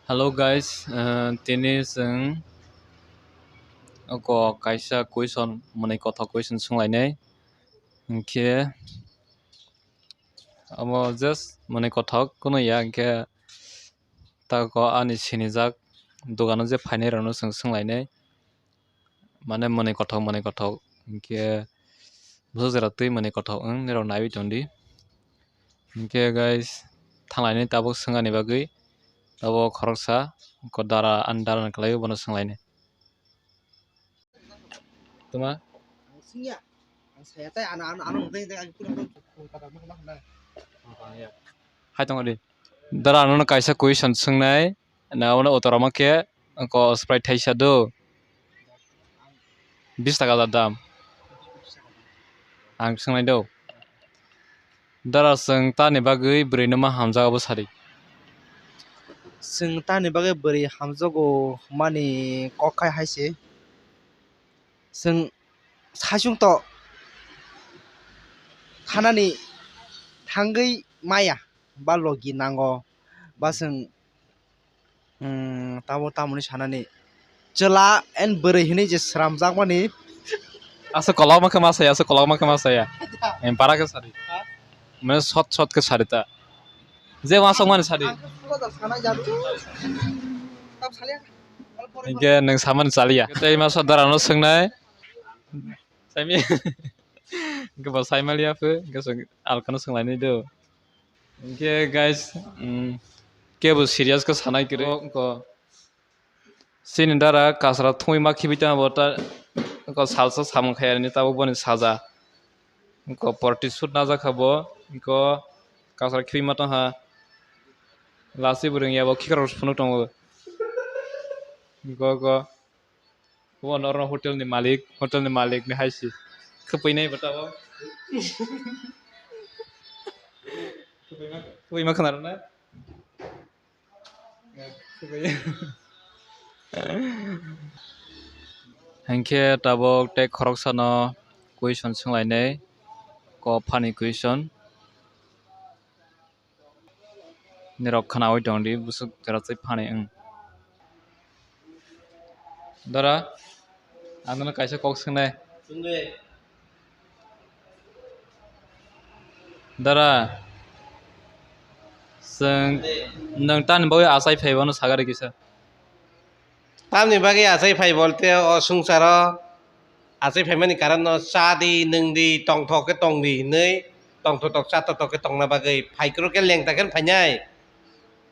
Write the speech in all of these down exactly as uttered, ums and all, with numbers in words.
Hello guys, uh, tini chwng oko kaisa question, mwnwi kothok question swnglainai. Hinkhe amo just mwnwi kothok kunu ya, hinkhe tako ani sinijak dogano je phainai rokno chwng swnglainai. Mane mwnwi kothok, mwnwi kothok. Hinkhe bwsajwk jora twi mwnwi kothok wng nirok naiwi tongdi. Hinkhe guys, thanglainai tabuk swngani bagwi tabuk khoroksa ko dara, ani dara ni kwlaiwi bono swnglainai. Tuma? Ang singya. Ang saya tai ano, ano, ano, ang tei, tei, ang puno, puno. Hai tongo di. Dara, ano kaisa question swngnai. Na, ano uttoro ma khe ko Sprite thaisa do. Bis taka da dam. Ang swngnai do. Dara, chwng tani bagwi bwrwino ma hamjak abo sadi. Chwng tani bagwi bwrwi hamjago mani kok khai hai se. Chwng saichung to thanani thangwi maya ba logi nango ba chwng, mm, tamo tamoni sanani chwla and bwrwi hinwi je sramjakmani. Aswk kolokma khe ma saya, aswk kolokma khe ma saya. Em, para khe sadi. Ha? Mane sot sot khe sadi ta. Je wasok mani sadi. Ang khe pulo da sanai jadu. Tam saliya. Hinkhe nwng samani chaliya. Tei ma sodar ano swngnai. Saimi. Hinkhe bo saimaliya phu, hinkhe chwng alkano swnglainai do. Hinkhe guys, mm, kebo serious khe sanai kwrwi. Ko, ko. Chini dara kasra thungwi ma khibi tongma bo ta, ko salsa samung khaiyani tabuk boni saja. Ko protest suit najak kha bo, ko kasra khibi ma tongha. Lasi bo rwngya bo khikrok phunuk tongo. Ko, ko. Bo norno hotel ni malik, hotel ni malik ni hai si. Khwpwi nai bo tabuk. Khwpwi ma, khwpwi ma khwna rwna. Hinkhe tabuk tei khoroksano question swnglainai, kok phani question. Nirok khwnawi tongdi, bwswk jora twi phani wng. Dara, ang nono kaisa kok swngnai. Swngdi. Dara, chwng, swngdi, nwng tamni bagwi achai phai bono sagari kisa. Tamni bagwi achai phai bolte o swngcharo achai phaimani karon no cha di, nwng di, tongthok khe tong di hinwi, tongthok tok cha tok khe tongna bagwi phai kwrwk khe lengta khe phainai.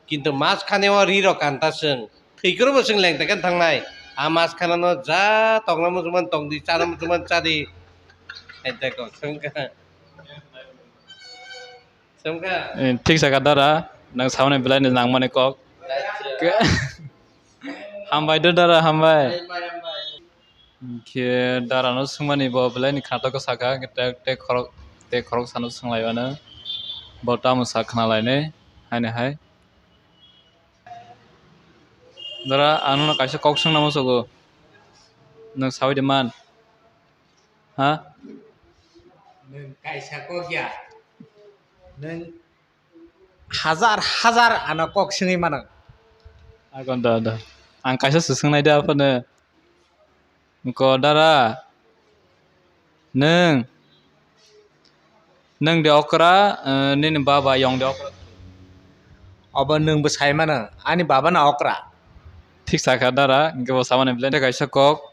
Kintu mas khani o ri rok kanta chwng. Thwi kwrwngbo chwng lengta khe thangnai. A mas khana no ja tongna muchungmani tong di, chana muchungmani cha di. Hai tei kok swngkha. Swngkha. Eh, thik sakha dara, nang sauni belai ni nangmani kok. Hambai do dara, hambai. Hambai, hambai. Hinkhe dara no swngmani bo belai ni khato khe sakha, hinkhe tei, tei khorok, tei khorok sano swnglaimano. Bo tamo sa khna lainai, haini hai. Dara, ang nono kaisa kok swngna muchungo. Nwng saui de man. Ha? Nwng kaisa kok ya. Nwng hajar hajar ano kok swngwi mano. Agon da, da. Ang kaisa se swngnai de aphano. Ko dara, nwng, nwng de okra, eh, nini baba yong de okra. Obo nwng bo sai mano, ani baba no okra. Thik sakha dara, hinkhe bo samani belai kaisa kok.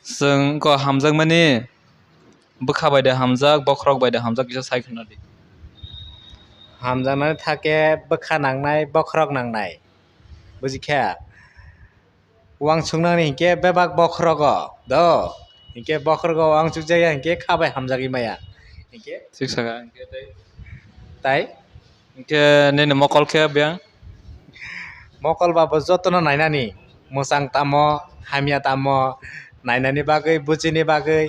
Chwng ko hamjakmani bwkha bai de hamjak, bokhorok bai de hamjak, kisa sai khwna di. Hamjaknani thake bwkha nangnai, bokhorok nangnai. Bujikha? Uansuknani hinkhe bebak bokhorogo do. Hinkhe bokhorogo uansukjakya hinkhe kha bai hamjagwi maya. Hinkhe? Thik sakha, hinkhe tei? Tai? Hinkhe nini mokol khe biyang? Mokol ba bo jotono nainani. Mwchang tamo, hamya tamo, nainani bagwi, bujini bagwi.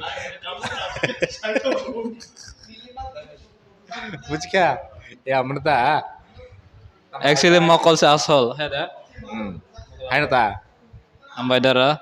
Bujikha? Ya, mano ta? Actually, mokol se asol, hai da? Hmm. Haino ta? Hambai dara.